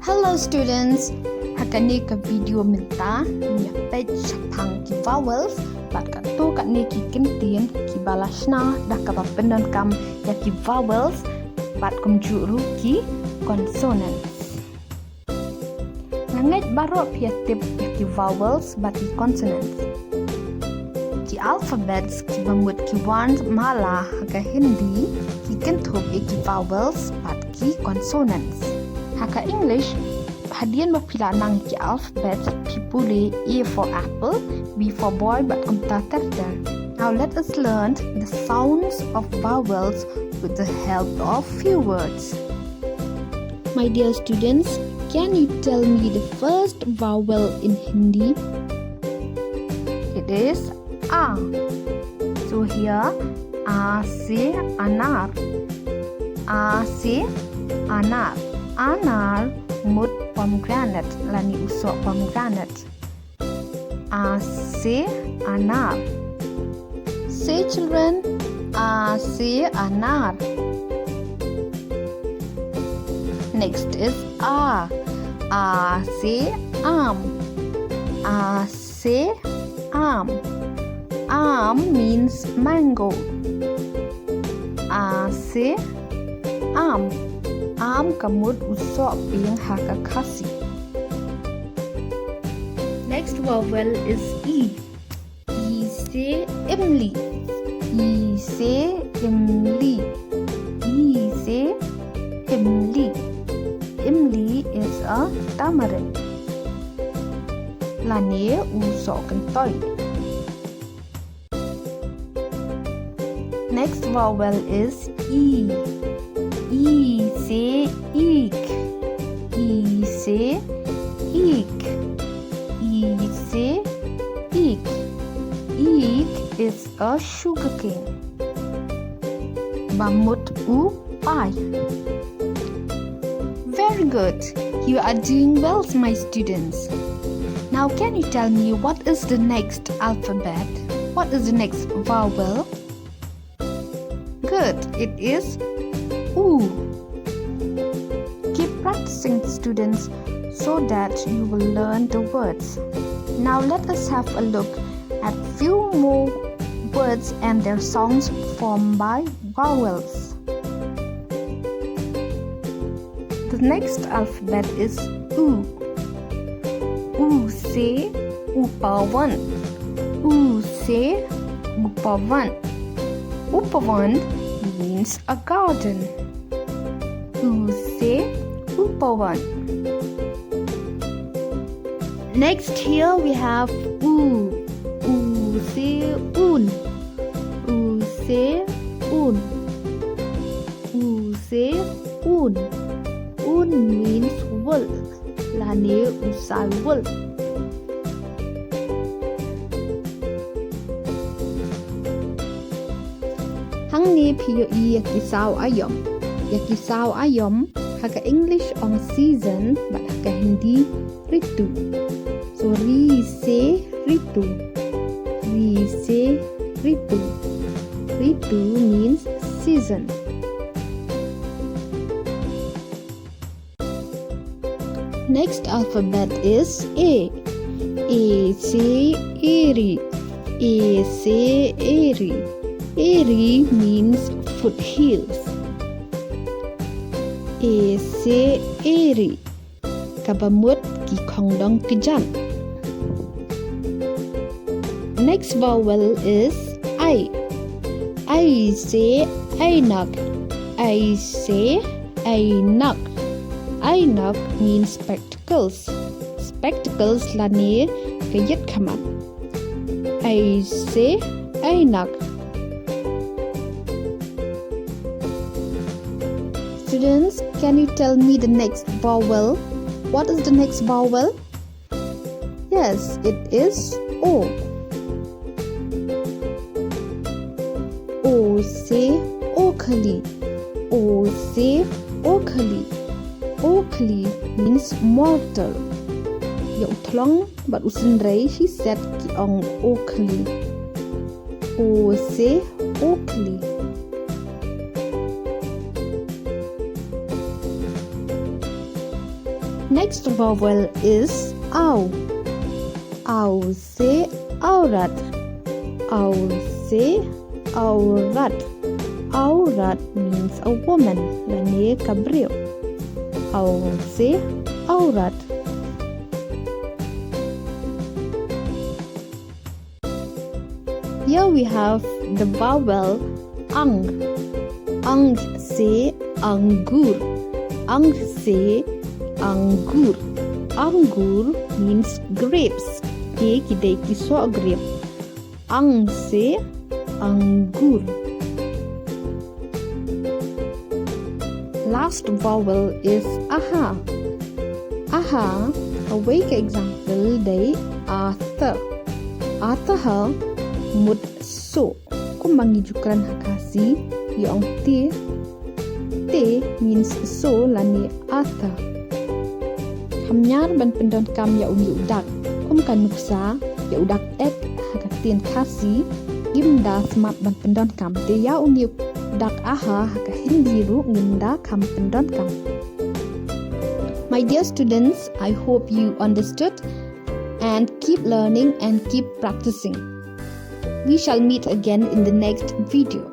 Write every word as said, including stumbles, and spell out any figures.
Hello students, ha kane ka video mynta ngi peit shaphang ki vowels bad katto katne ki kyntien kiba la shna da kaba pyndonkam ïa ki vowels bad kumjuh ruh ki consonants. Nga ngeit baroh phi ïa tip ïa ki vowels bad ki consonants. Ki alphabets kiba mut ki warnmala ha ka Hindi ki kynthup ïa ki vowels bad ki consonants. Ha ka English, hadien ba phi la nang ïa ki alphabets phi pule A for apple, B for boy bad kumta ter ter. Now let us learn the sounds of vowels with the help of few words. My dear students, can you tell me the first vowel in Hindi? It is A. So here, A se anar. A se anar. Anar mut pomegranate, lane u soh pomegranate. A se anar. Say children, A se anar. Next is A. A se aam. A se aam. Aam means mango. A se aam. Aam ka mut u soh pieng ha ka Khasi. Next vowel is E. E se imli. E se imli. E se imli. Imli is a tamarind. Lane u soh kyntoi. Next vowel is E. E se ik. E se ik. E se ik. Ik is a sugarcane. Ba mut u pai. Very good. You are doing well, my students. Now, can you tell me what is the next alphabet? What is the next vowel? Good. It is U. Keep practicing, students, so that you will learn the words. Now, let us have a look at few more words and their sounds formed by vowels. The next alphabet is U. U se upawan. U se upawan. Upawan means a garden. U se upawan. Next, here we have U. U se un. U se un. U se un. Un means wool. Lane u sai wool. Hangne phi ïohi ïa ki saw aïom. Ïa ki saw aïom ha ka English ong season bad ha ka Hindi ritu. So ri se ritu. Ri se ritu. Ritu means season. Next alphabet is A. A se eri. A se eri. Eri means foothills. A se eri. Kaba mut ki khongdong kjat. Next vowel is Ai. Ai se ainak. Ai se ainak. Ainak means spectacles. Spectacles lane ka ïit khmat. Ai se ainak. Students, can you tell me the next vowel? What is the next vowel? Yes, it is O. O se okhli. O se okhli. Okhli means mortar. Ïa u thlong bad u synrei shi set ki ong okhli. O se okhli. Next vowel is aw. Aw se awrat. Aw se awrat. Awrat means a woman, lane ka briew. Aw se awrat. Here we have the vowel ang. Ang se angur. Ang se angur. Angur means grapes. Ki, ki dei ki soh grape. Ang se angur. Last vowel is aha. Aha, kawei ka example dei atha. Atha mut soh. Kumba ngi ju kren ha Khasi, ngi ong te. Te means soh lane atha. Kham ñiar ban pyndonkam ïa une u dak. Kum ka nuksa, ïa u dak ek ha ka ktien Khasi, ngim da smat ban pyndonkam. Te ïa une u dak aha ha ka Hindi ruh ngim da kham pyndonkam. My dear students, I hope you understood and keep learning and keep practicing. We shall meet again in the next video.